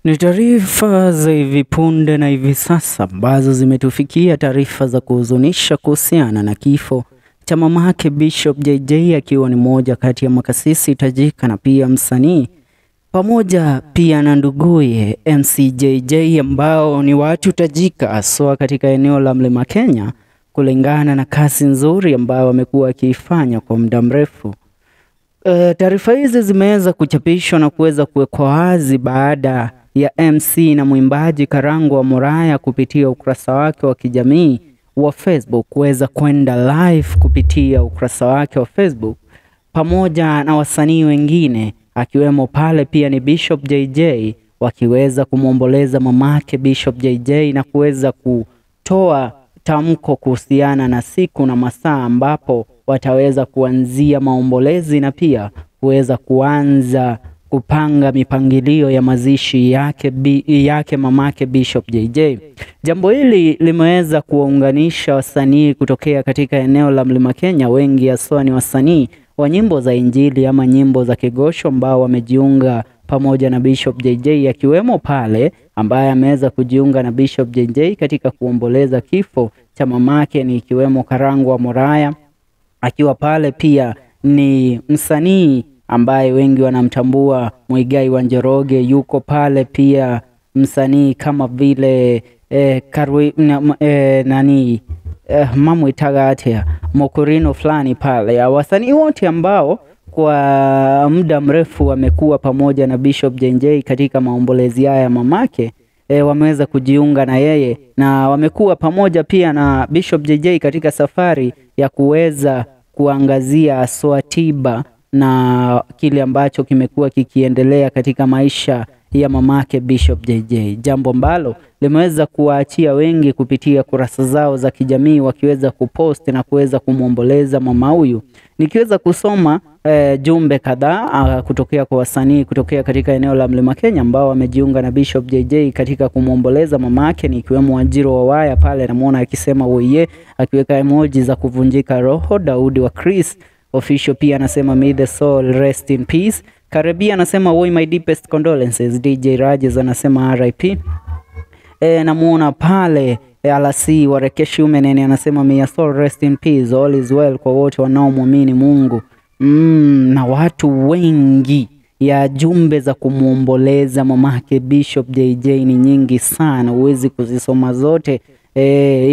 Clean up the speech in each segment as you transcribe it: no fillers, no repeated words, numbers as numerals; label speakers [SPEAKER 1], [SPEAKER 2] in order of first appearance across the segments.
[SPEAKER 1] Ni taarifa za hivi punde na hivi sasa ambazo zimetufikia, taarifa za kuhuzunisha kuhusiana na kifo cha mamake Bishop JJ, akiwa ni mmoja kati ya makasisi tajika na pia msanii, pamoja pia na nduguye MC JJ, ambao ni watu tajika haswa katika eneo la Mlima Kenya, kulingana na kazi nzuri ambayo wamekuwa wakiifanya kwa muda mrefu. Taarifa hizi zimeweza kuchapishwa na kuweza kuwekwa wazi baada ya MC na mwimbaji Karangu wa Muraya kupitia ukurasa wake wa kijamii wa Facebook kuweza kwenda live kupitia ukurasa wake wa Facebook pamoja na wasanii wengine akiwemo pale pia ni Bishop JJ, wakiweza kumwomboleza mamake Bishop JJ na kuweza kutoa tamko kuhusiana na siku na masaa ambapo wataweza kuanzia maombolezi na pia kuweza kuanza kupanga mipangilio ya mazishi yake mamake Bishop JJ. Jambo hili limeweza kuwaunganisha wasanii kutokea katika eneo la Mlima Kenya, wengi haswa ni wasanii wa nyimbo za Injili ama nyimbo za kigosho ambao wamejiunga pamoja na Bishop JJ, akiwemo pale ambaye ameweza kujiunga na Bishop JJ katika kuomboleza kifo cha mamake, ni ikiwemo Karangu wa Muraya, akiwa pale pia ni msanii ambaye wengi wanamtambua Muigai wa Njoroge, yuko pale pia msanii kama vile Mamu Itaga Mokurino fulani pale. Wasanii wote ambao kwa muda mrefu wamekuwa pamoja na Bishop JJ katika maombolezi haya ya mamake, wameweza kujiunga na yeye na wamekuwa pamoja pia na Bishop JJ katika safari ya kuweza kuangazia haswa tiba na kile ambacho kimekuwa kikiendelea katika maisha ya mamake Bishop JJ, jambo ambalo limeweza kuwaachia wengi kupitia kurasa zao za kijamii wakiweza kupost na kuweza kumwomboleza mama huyu. Nikiweza kusoma jumbe kadhaa kutokea kwa wasanii kutokea katika eneo la Mlima Kenya ambao wamejiunga na Bishop JJ katika kumwomboleza mamake, ni ikiwemo Wanjiru wa Waya pale, namuona akisema oye, akiweka emoji za kuvunjika roho. Daudi wa Chris Official pia anasema may the soul rest in peace. Karibia anasema woi, my deepest condolences. DJ Rajes anasema RIP. Namuona pale LC Warekeshi Umenene anasema may your soul rest in peace, all is well kwa wote wanaomwamini Mungu. Na watu wengi ya jumbe za kumuomboleza mamake Bishop JJ ni nyingi sana, huwezi kuzisoma zote.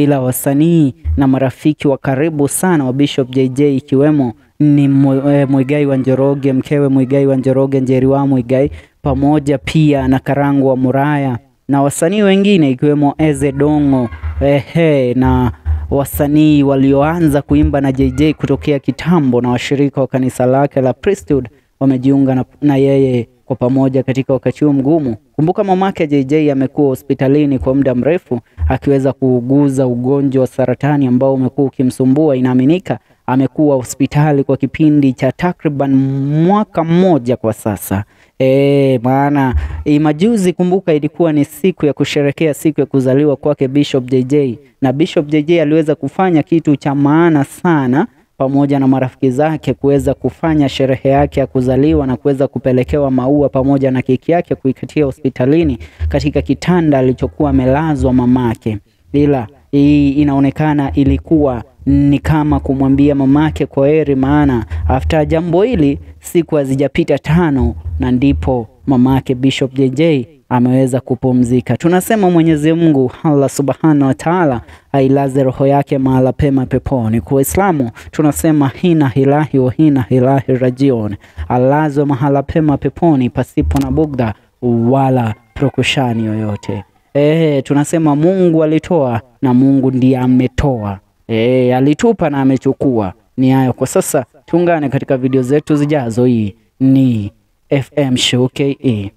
[SPEAKER 1] Ila wasanii na marafiki wa karibu sana wa Bishop JJ ikiwemo ni Muigai wa Njoroge, mkewe Muigai wa Njoroge, Njeri wa Muigai, pamoja pia na Karangu wa Muraya na wasanii wengine ikiwemo Eze Dongo, na wasanii walioanza kuimba na JJ kutokea kitambo na washirika wa kanisa lake la Priesthood wamejiunga na yeye kwa pamoja katika wakati huu mgumu. Kumbuka mamake JJ amekuwa hospitalini kwa muda mrefu akiweza kuuguza ugonjwa wa saratani ambao umekuwa ukimsumbua. Inaaminika amekuwa hospitali kwa kipindi cha takriban mwaka mmoja kwa sasa. Maana majuzi, kumbuka, ilikuwa ni siku ya kusherekea siku ya kuzaliwa kwake Bishop JJ, na Bishop JJ aliweza kufanya kitu cha maana sana pamoja na marafiki zake kuweza kufanya sherehe yake ya kuzaliwa na kuweza kupelekewa maua pamoja na keki yake kuikatia hospitalini katika kitanda alichokuwa amelazwa mamake. Ila hii inaonekana ilikuwa ni kama kumwambia mamake kwaheri, maana after jambo hili siku hazijapita 5 na ndipo mamake Bishop JJ ameweza kupumzika. Tunasema Mwenyezi Mungu Allah Subhanahu wa Ta'ala ailaze roho yake mahala pema peponi. Kwa Uislamu tunasema hina hilahi wa hina hilahi rajion, alazwe mahala pema peponi pasipo na bugdha wala prokushani yoyote. Tunasema Mungu alitoa na Mungu ndiye ametoa. Alitupa na amechukua. Ni hayo kwa sasa, tuungane katika video zetu zijazo. Hii ni FM Show KE.